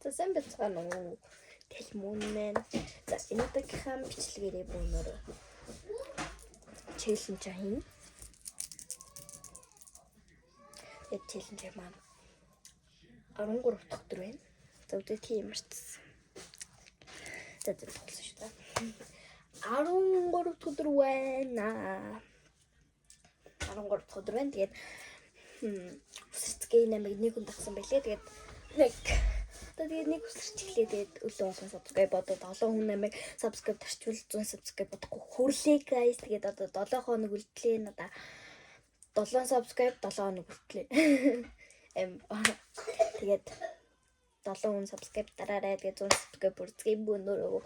За, сайн байцгаана уу? Тэлмүүн маань. За, энэ удаагийнхаа бичлэгээрээ бөөнөр challenge хийнэ. Тэгээд challenge маань 13 дахь өдөр байна. За, өдөр тийм марцсан. За, за, тоглосон шүү дээ. 13 дахь өдөр байна. 13 дахь өдөр байна. Тэгээд үсэрцгээ намайг нэг хүн дагсан байлээ. Тэгээд нэг одоо тэгээд нэг үсэрчихлээ. Тэгээд өглөө болгон subscribe, одоо 7 хүн намайг subscribe дарчвал 100 subscribe бодохгүй хүрлээ, guys. Тэгээд одоо 7 хоног үлдлээ надаа. 7 subscribe, 7 хоног үлдлээ. Тэгээд 7 хүн subscribe дараарай. Тэгээд 100 subscribe бүрцгээ бөөнөрөө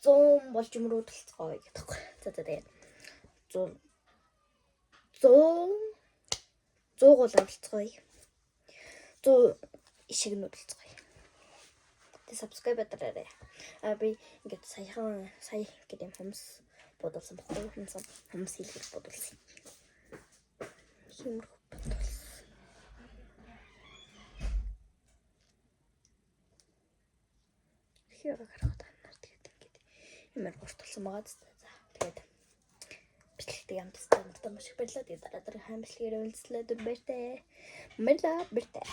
100 болж мөрөөдөлцгоо гэдэг. За, за, тэгээд 100 100 100 гол авалцгоё. 100 ишиг нүдэлцгоё. Тэг subscribe дараарай. А би ингээд саяхан сая ингээд юм хумс бодулсан баггүй, хумс хумс хийлгэж бодулсан. Хиймэрхүү бодулсан. Хэр гарах та нар тэгээд ингээд юмар гурталсан байгаа зү. За, тэгээд бичлэгтэй ямтстай надад маш их баярлалаа. Тэгээд дараа дараагийн бичлэгээр уулзлаа. Баяртай. Баярлалаа. Баяртай.